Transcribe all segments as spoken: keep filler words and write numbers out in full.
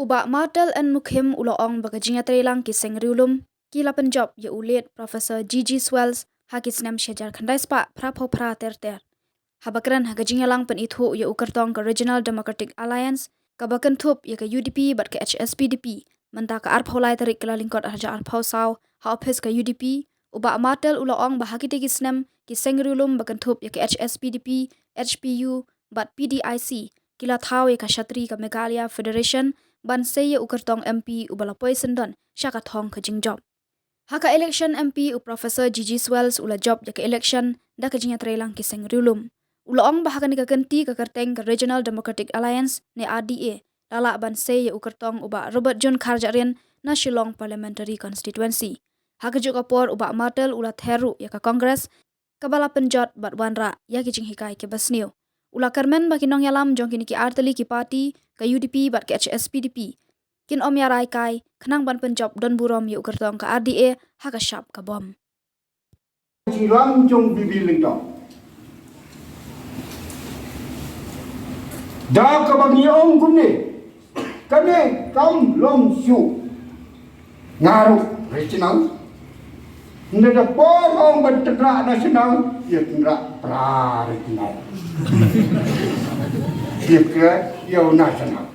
U Bah Martel N Mukhim u la ong ba ka jingïatreilang ki seng riewlum ki la pynjop ïa u late Professor G G Swales ha ki snem shi hajar khyndai spah phra phew phra ter ter. Haba kren ha ka jingïalang pynithuh ïa u kyrtong ka Regional Democratic Alliance kaba kynthup ïa ka U D P bad ka H S P D P mynta ka arphew lai tarik Kyllalyngkot arhajar arphew saw ha ophis ka U D P, u Bah Martel u la ong ba ha kitei ki snem ki seng riewlum ba kynthup ïa ka H S P D P, H P U bad P D I C ki la thaw ïa ka shatri ka Meghalaya Federation ban sei ïa u kyrtong M P uba la poi syndon sha ka thong ka jingjop. Ha ka election M P u Professor G G Swales u la jop ïa ka election da ka jingïatreilang ki seng riewlum. U la ong ba ha kane ka kynti ka kyrteng ka Regional Democratic Alliance ne R D A la lah ban sei ïa u kyrtong u Bah Robert June Kharjahrin na Shillong Parliamentary Constituency. Ha kajuh ka por u Bah Martel u la ther ruh ïa ka Congress kaba la pynjot bad wanrah ïa ki jinghikai kiba sniew. U la kyrmen ba ki nongïalam jong kine ki artylli ki party, ka U D P bad ka H S P D P, kin ym ïarai kai khnang ban pynjop don burom ïa u kyrtong ka R D A ha ka shap ka bom. Jilang jong Bibi Lyngdoh. Da kaba ngi ong kumne, kane kam long shuh. Nga ruh regional. Nda da por ong ban tynrah national, ïa tynrah pra regional. Ïa ka, ïa u national.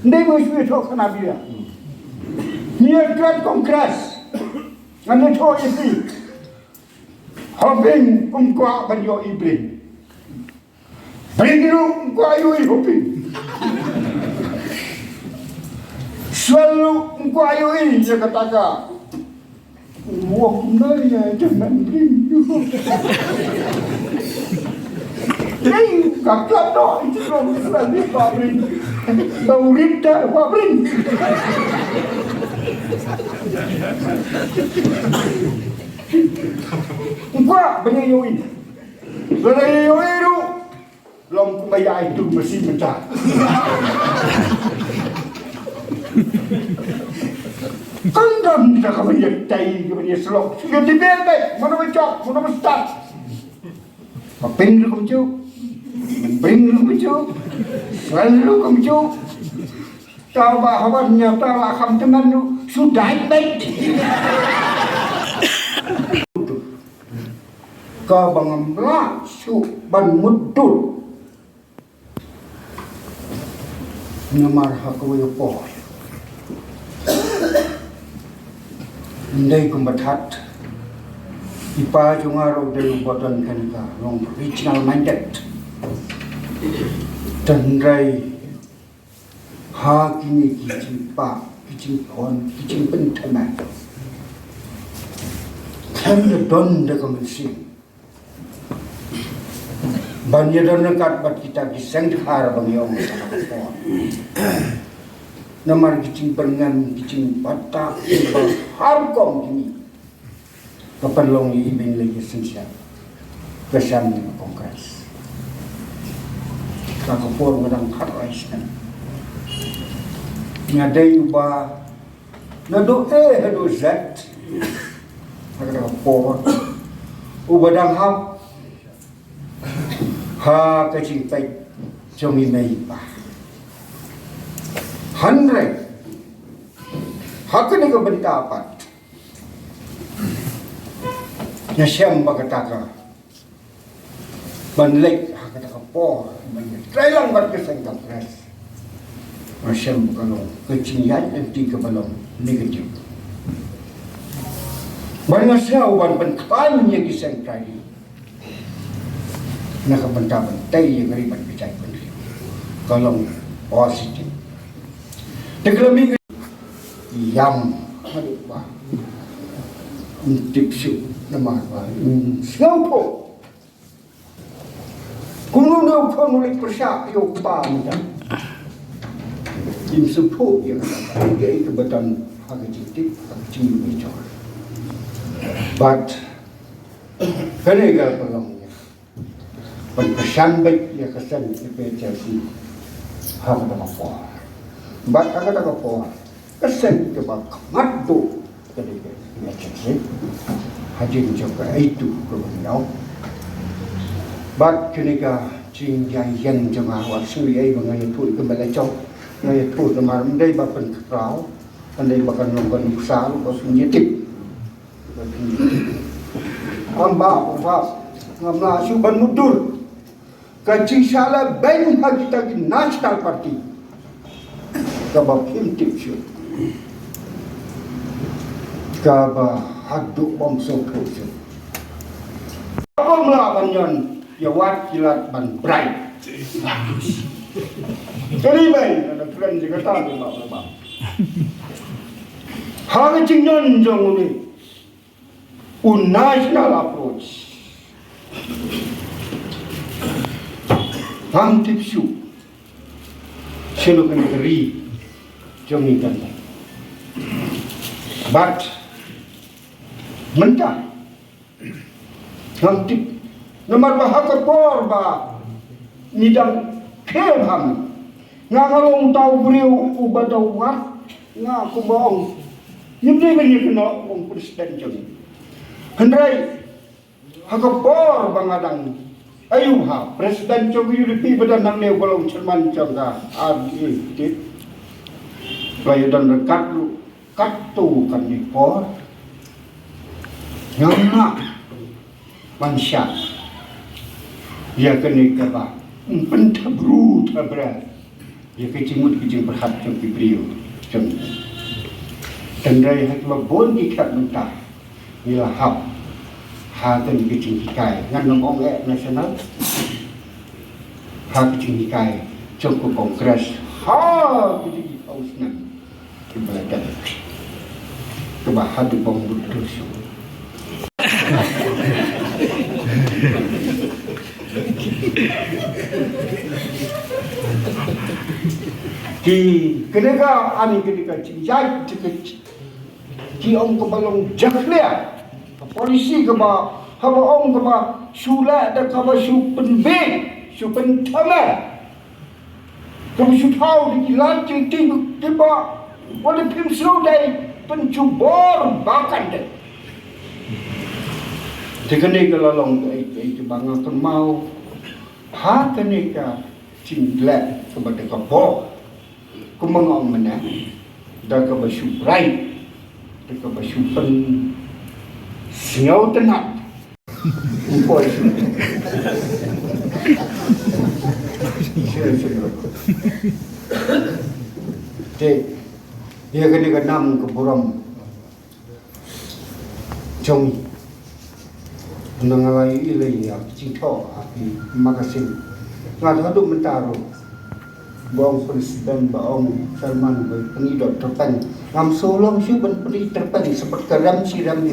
Ndei mo shu ïathoh khana bia. Ïa ka Congress. Ngan ïathoh ïa phi. Hoping kum kwah ban ïoh i bring. Bring ruh kum kwah ïoh i hoping. Swal ruh kum kwah ïoh i ïa kata ka. Wah, kumno ïa, jangan bring. Bring, ka klap doh, itu dong, selalu Pak bring. Bau rit dah, Pak bring. Engkau, banyak yoi. Lada yoi tu, long kumba ïa ai tu masi mynta. Kan dang kita ka ban ïa tai, ka ban ïa slok. Shu ïa tiber beit, mano ba jop, mano ba start. Ba ping ruh kumjuh. Ping ruh kumjuh. Selalu kumjuh. Tau ba haba nyata la kham tyngan ruh, shu dait beit. Kaba ngam lah shuh ban mutdur. Namar ha kawei ka por, ym dei kumba that. I pa jong nga ruh dei uba don kane ka long regional minded. Tynrai ha kine ki jingpah, ki jingpon, ki jingpynthame, khlem da don da ka mynsiem ban ïadon ryngkat bad kita ki seng dkhar ba ngi ong ha kane ka por. Namar ki jingbyrngem, ki jingbata, ki ba har kum kine ka pynlong ïa i bynleit ïa synshar ka seng ka Congress. Ka ka por nga dang khatlai snem. Nga dei uba naduh A haduh Z ha ka por uba dang hap ha ka jingpeit jong i mei i pa. Hynrei ha kane ka bynta pat nga shem ba kata ka ban leit ha kata ka por ban ïatreilang bad ka seng Congress. Nga shem ba ka long ka jingïaid lynti kaba long negative. Ban nga shem ban pynkhlaiñ ïa ki seng Pride na ka bynta ban tei ïa ka ri bad ka jaitbynriew ka long positive. Te ka la mih ïam haduh ba ym tip shuh namar ba ym sngewthuh. Kumno u khun u leit pyrshah ïa u kpa mynta. Ym sngewthuh ïa kata ka, ïa kaba don ha ka jingtip, ha ka jingmynjor. Bad kane ka pynlong ïa ban kyrshan beit ïa ka seng A P H L C ha kata ka por. Bad ha kata ka por ka seng kaba khmat duh ka dei ka H L C. Ha jingïaid ka A two kaba ngi ïoh. Bad kane ka jingïaid jong nga, wat shu ïa ba nga ïathuh ïa ka ba la jong. Nga ïathuh namar ym dei ba pynkhraw, ym dei ba kan long ka nuksa ruh ba shu ïatip. Ym ba, ym ba, ngam lah shuh ban mutdur. Ka jingshah lehbeiñ ha kita ki National Party kaba phim tip shuh, kaba haduh bym sngewthuh shuh. Kaba ym lah ban ïoh ïa wat ki lad ban brai. Kane bai na da kren jingkata ni ba ba. Ha ka jingñion jong u ni u national approach. Ngam tip shuh shano kan ka ri jong ngi kan. But mynta ngam tip. Namar ba ha ka por ba ngi dang khlem ham, nga nga long uta u briew uba da wad, nga kumba ong, ngim dei ban ïakynnoh ong president jong ngi. Hynrei ha ka por ba nga dang ayu ha president jong ka U D P, ba dang nangne ba long chairman jong ka R D A, tip, ba ïa don ryngkat ruh katto katne por. Ngam lah ban shah ïa kane kaba ym pynthebru thebra ïa ka jingmut ka jingpyrkhat jong ki briew jong ngi. Hynrei ha kaba bun ki khmat mynta ngi la hap ha kane ka jinghikai, ngan ym ong eh national, ha ka jinghikai jong ka Congress ha ka jinghikai snem. Kiba la dep, kiba haduh ba mut tu shu. Ki kene ka ani kene ka jingjai, ki ong kaba long jakhlia. Ka polisi kaba, haba ong kaba shu leh da kaba shu pynbeit, shu pynthame. Kaba shu thaw da ki lad jingtip kiba, wat la phim sngewdei, pynjubor ba kan dei. Te kane ka la long kaei kaei kaba nga kynmaw ha kane ka jingleh kaba da ka bor. Kumba nga ong mynne, da kaba shu bright, da kaba shu pynsngewtynnat. Poi. Te ïa kane ka nam ka burom jong ngi. Nang nga la ïohi lei ïa ki jingthoh ha ki magazine. Nga haduh mynta ruh, ba ong president, ba ong chairman, ba pyni dok tyrpeng. Ngam shu long shuh ban pyni tyrpeng, sa pat ka rem shi rem ni.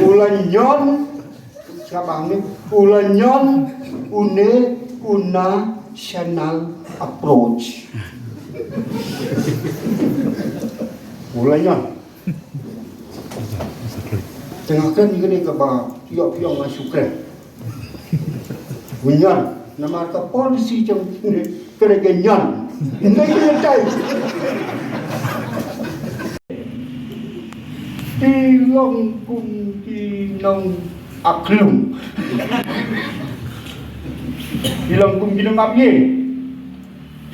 U la ñion, sngap hangne, u la ñion une u national approach. U la ñion. Te nga kren ïa kane kaba ïoh phi ong nga shu kren. U ñion, namar ka policy jong kane ka ñion. Ngi kren tai. Ki long kum ki nong aklum. Ki long kum ki nong ap ïing.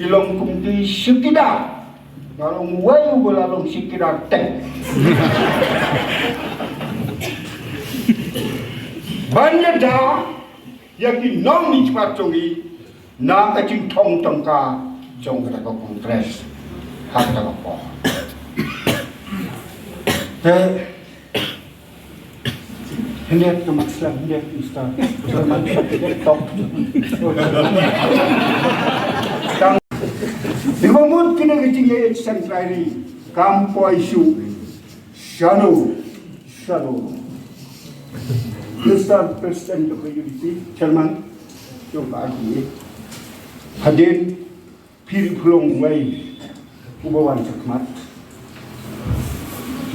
Ki long kum ki shakidar. Nga long uwei uba la long shakidar teng. Ban ïada ïa ki nongmihkhmat jong ngi na ka jingthung tyngka jong kata ka Congress ha kata ka por. Te hynrei ka mat slam, hynrei Mister Chairman, hynrei tok. Tang. Ïa ka mut kine ki jingïeit seng trai ri kam poi shuh. Shano, shano. Mister President of the U D P, Chairman, jong ka R D A. Hadien phi ri phi long uwei uba wan shakhmat.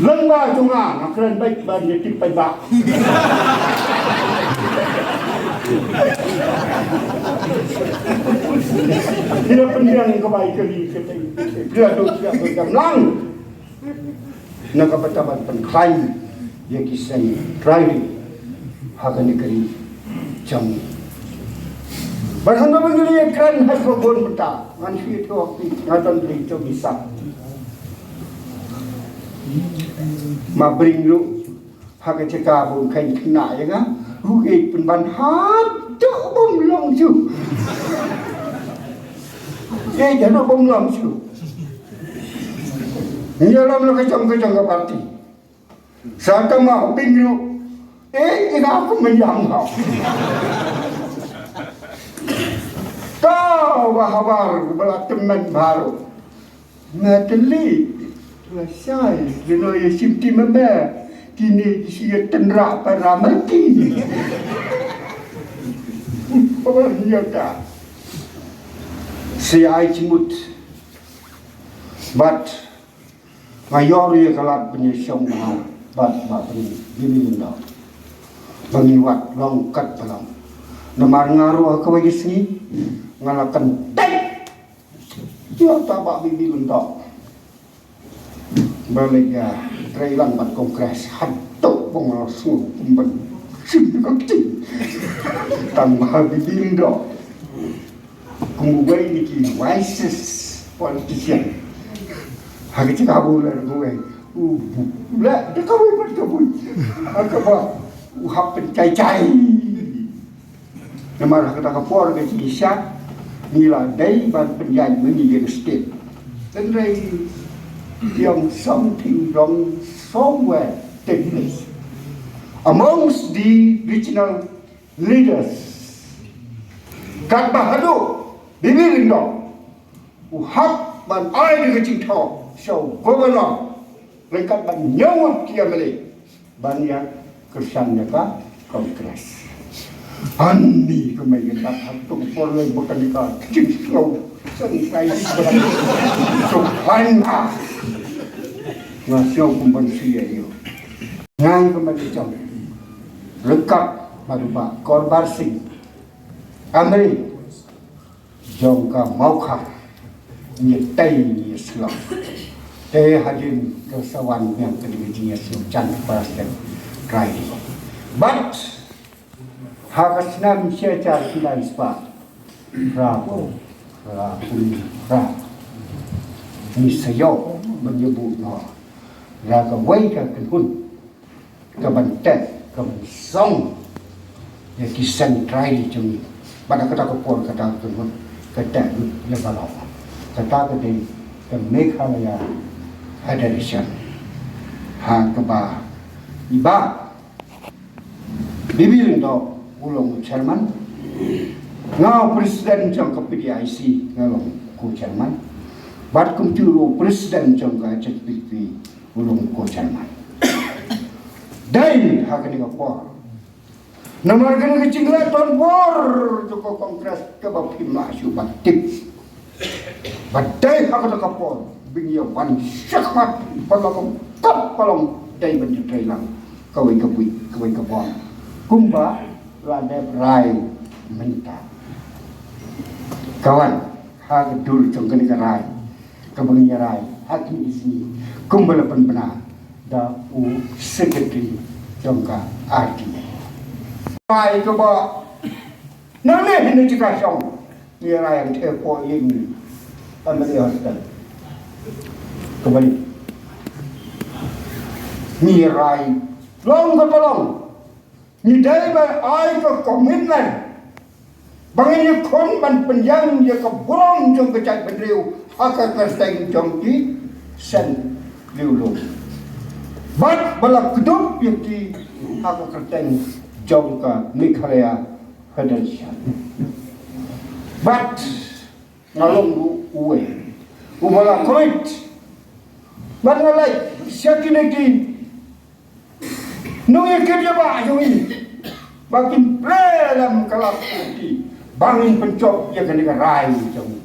Lem bad jong nga, nga kren beit ban ïa tip paidbah. Phi la pynbiang ka bai ka ri ka tei. Phi la duk phi la duk jam lang. Na ka bynta ban pynkhlaiñ ïa ki seng trai ri ha kane ka ri Jong. Ba haba ngi ïa kren ha ka bun mynta ngan shu ïathuh ïa phi, nga don ri jong i Sap. Ma Bring ruh ha ka jaka bun khein khynnah ïa nga. U ïeit pynban haduh bym long shuh. Ïeit haduh bym long shuh. Ngi ïalam la ka jong ka jong ka party. Sa ka ma Bring ruh. Eh, ina aku menyam kau. Kau bahabar bala temen baru. Nga teli. Nga shai. Lino ya simti mama. Kini isi ya tenra para mati. Apa nyata. Si ai jimut. But Nga ïoh ruh ïa ka lad ban ïashong bha bad ba pynbeit ïa u Lyngdoh. Ba ngin wad long kat ba long. Namar nga ruh ha kawei ka sngi nga la kyntait ïa uta Bah Bibi Lyngdoh. Ba leit ïa trei lang bad Congress haduh ba nga la sngew kumban shim ka kti. Tang Bah Bibi Lyngdoh. Kum uwei na ki wisest politician. Ha ka jaka ba u la ruh uwei. U bu-, u la da kawei pat ka bun. Ha kaba u hap pynjai jai. Namar ha kata ka por ka jingshisha ngi la dei ban pynjai ma ngi ïa ka state. Hynrei ïa something wrong somewhere take place amongst the regional leaders. Katba haduh Bibi Lyngdoh u hap ban ai da ka jingthoh sha u governor ryngkat ban ñiew ki M L A ban ïa kyrshan ïa ka Congress. Ani ka mei ka tat ha tu ka por lei ba ka ni ka jingsngew sngewsih ba ka ni ka sngewsih. Nga sngew kumban shu ïa ïoh. Ngan ka mei ka jong ryngkat bad u Bah Korbhar Singh Amri jong ka Mawkhar. Ngi tei ngi shlok. Te hadien ka sa wan biang ka dei ka jingïasyllok jan ka para sdang trai. Bad ha ka snem shi hajar khyndai spah phra phew phra, ngi sa ïoh ban ïa buh noh da kawei ka kynhun ka ban teh, ka ban song ïa ki seng trai jong ngi. Bad ha kata ka por kata ka kynhun ka teh lut ïa ka long, kata ka dei ka Meghalaya Federation. Ha kaba i Bah Bibi Lyngdoh u long u chairman, nga u president jong ka P D I C, nga long co-chairman, bad kumjuh u president jong ka H P P u long co-chairman. Dei ha kane ka por, namar kane ka jingleh donbor jong ka Congress kaba phim lah shuh ban tip. Ba dei ha kata ka por ba ngi ïa wan shakhmat ba la long kap ba long dei ban ïatrei lang kawei ka buit kawei ka bor kumba la dep rai mynta. Ka wan ha ka dur jong kane ka rai kaba ngi ïa rai ha kine ki sngi kumba la pynbna da u secretary jong ka R T I. Rai kaba nangne ha kane ka jaka shong ngi rai hangtei hapoh ïing Family Hostel. Kaba ngi rai long kaba long. Ngi dei ban ai ka commitment ba ngin ïakhun ban pynïeng ïa ka burom jong ka jaitbynriew ha ka kyrteng jong ki seng riewlum. Bad ba la kdup ïa ki ha ka kyrteng jong ka Meghalaya Federation. Bad nga long u-, uwei uba la commit. Bad nga leit sha kine ki nongïakynduh ba jong ngi ba kin plie lem ka lad ki ba ngin pynjop ïa kane ka rai jong ngi.